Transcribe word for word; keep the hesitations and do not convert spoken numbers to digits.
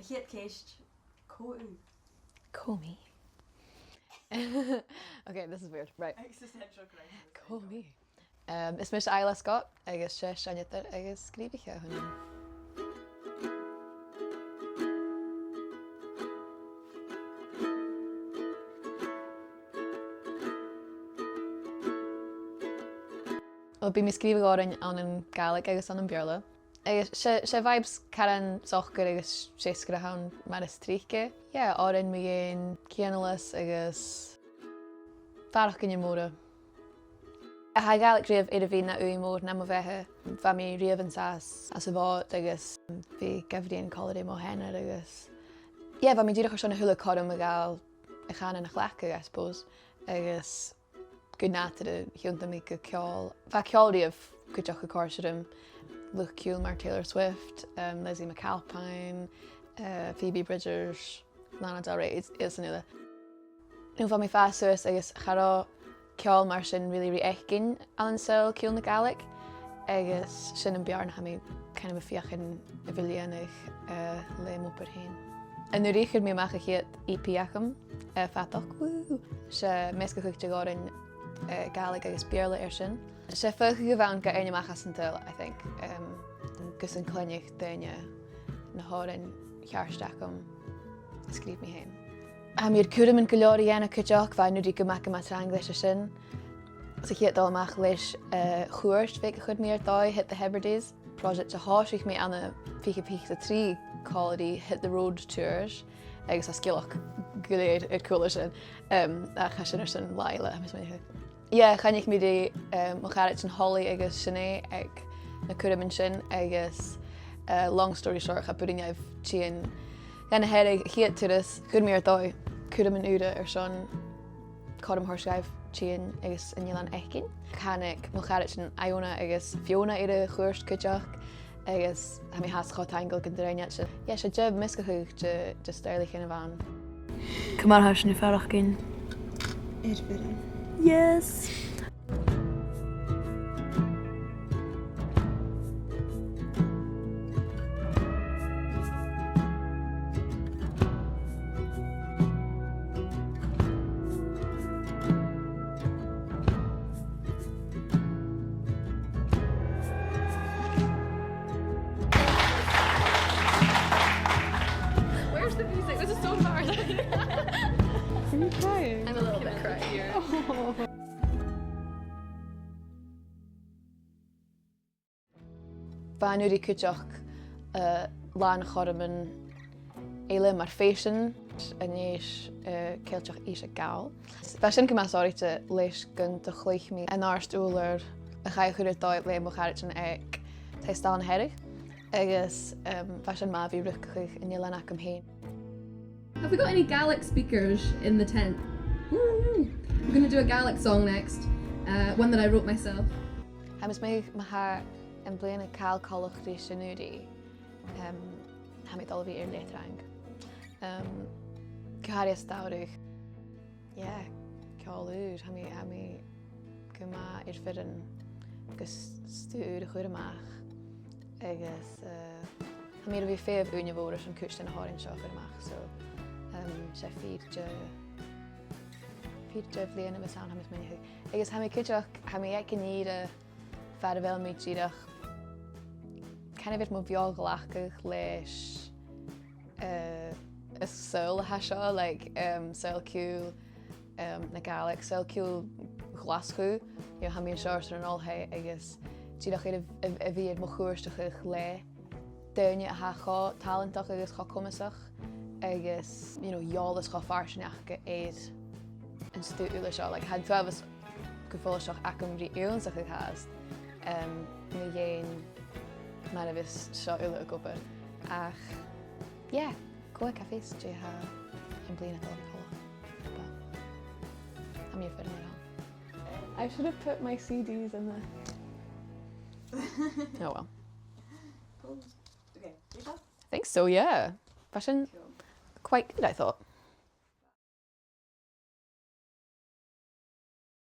A' chiad cheist, cò thu? Cò mi? Okay, this is weird. Right. Existential crisis. Cò mi? Um, is mise Isla Scott, agus 's e seinneadair agus sgrìobhaiche a th' annam. Well, bidh mi a' sgrìobhadh òrain ann an Gàidhlig agus ann am Beurla. Agus 's e, 's e vibes caran socair agus seasgair a th' ann mar as trice. Yeah, òrain mu dheidhinn cianalas agus faireachdainnean mòra. Tha Gàidhlig riamh air a bhith na ùidh mhòr nam bheatha. Bha mi riamh an sàs anns a' Mhòd agus bha geamhraidhean còmhla ri mo sheanair agus, yeah, bha mi dìreach airson a h-uile cothrom a ghabhail a' chànan a chleachdadh, I suppose. Agus gu nàdarra thionndaidh mi gu ceòl. Bha ceòl riamh cuideachd a' còrdadh rium. Luchd-ciùil mar Taylor Swift, um, Lizzie McAlpine, uh, Phoebe Bridgers, Lana Del Rey, is, is an uile. No bha mi a' fàs suas agus cha robh ceòl mar sin really ri fhaicinn ann an saoghal ciùil na Gàidhlig, agus sin am beàrn a tha mi kind of a' feuchainn a bhith a' lìonadh, eh, le m' obair fhèin. An-uiridh chuir mi a-mach a' chiad E P agam, eh, Fadachd, woo! 'S e measgachadh de dh'òrain, eh, Gàidhlig agus Beurla air sin. 'S e faochadh a bh' ann ga fhaighinn a-mach às an t-saoghal, I think, em, gus an cluinneadh daoine na h-òrain cheart agam a sgrìobh mi fhèin. Tha mi air cuirmean gu leòr a dhèanamh cuideachd, bha e an-uiridh gu math, gu math trang leis a sin. Sa chiad dol a-mach leis, eh, a' chuairt bheag a chuir mi air dòigh, Hit the Hebrides, pròiseact a thòisich mi ann am fichead fichead a trì còmhla ri Hit the Road Tours, agus tha sgeulachd gu lèir air cùl sin, em, ach tha sin airson latha eile, tha mi a' smaoineachadh. Yeah, choinnich mi ri, eh, mo charaidean Holly agus Sinead aig na cuirmean sin agus, eh, long story short, cha b' urrainn dhaibh tighinn dhan a' Ghearraidh a' chiad turas. Chuir mi air dòigh cuirmean ùra airson cothrom a thoirt dhaibh tighinn agus an eilean fhaicinn. Thàinig mo charaidean Iona agus Fiona air a' chuairt cuideachd. Agus tha mi fhathast cho taingeil gun do rinn iad sin. Yeah, 's e deagh mheasgachadh de, de stòiridhean a bh' ann. Ciamar a tha sinn a' faireachdainn? Air bhioran. Yes! Where's the music? This is so embarrassing. Are you crying? I'm a little bit crying. Oh. Bha an-uiridh cuideachd, eh, làn chothroman eile mar fèisean, an fhèis, eh, Ceilteach Innse Gall. Bha sin gu math sònraichte leis gun do chluich mi an àrd-ùrlar a chaidh a chur air dòigh le mo charaidean aig Taigh-staile na Hearadh, agus, em, bha sin math a bhith a' riochdachadh an eilein agam fhèin. Have we got any Gaelic speakers in the tent? Woo! We're gonna do a Gaelic song next, uh, one that I wrote myself. Tha mi a' smaoineachadh ma tha am bliadhna a' call coltach ris an-uiridh, em, tha mi a' dol a bhith air leth trang. Em, gu h-àraidh as t-samhradh. Yeah, ceòl ùr. Tha mi, tha mi gu math air bhioran gus stuth ùr a chur a-mach. Agus, eh, tha mi air a bhith a' feitheamh ùine mhòr airson cuid de na h-òrain seo a chur a-mach, so, em, 's e fìor dheagh, fìor dheagh bhliadhna a bhios ann, tha mi a' smaoineachadh. Agus tha mi cuideachd, tha mi aig an ìre far a bheil mi dìreach kind of air mo bheò-ghlacadh leis, eh, an saoghal a tha seo, like, em, saoghal ciùil, em, na Gàidhlig, saoghal ciùil Ghlaschu, you know, tha mi an seo airson an oilthigh agus dìreach air a, a, a bhith air mo chuairteachadh le daoine a tha cho tàlantach agus cho comasach agus, you know, eòlas cho farsaing aca air an stuth uile seo. Like, tha an t-uabhas gu follaiseach agam ri ionnsachadh fhathast, em, mu dheidhinn mar a bhios seo uile ag obair. Ach, yeah, cò aig a tha fios dè tha am bliadhna a' dol a bhith coltach. But tha mi air bhioran air. I should have put my C Ds in the... Oh well. Cool. Okay, good job. I think so, yeah. Bha sin quite good, I thought.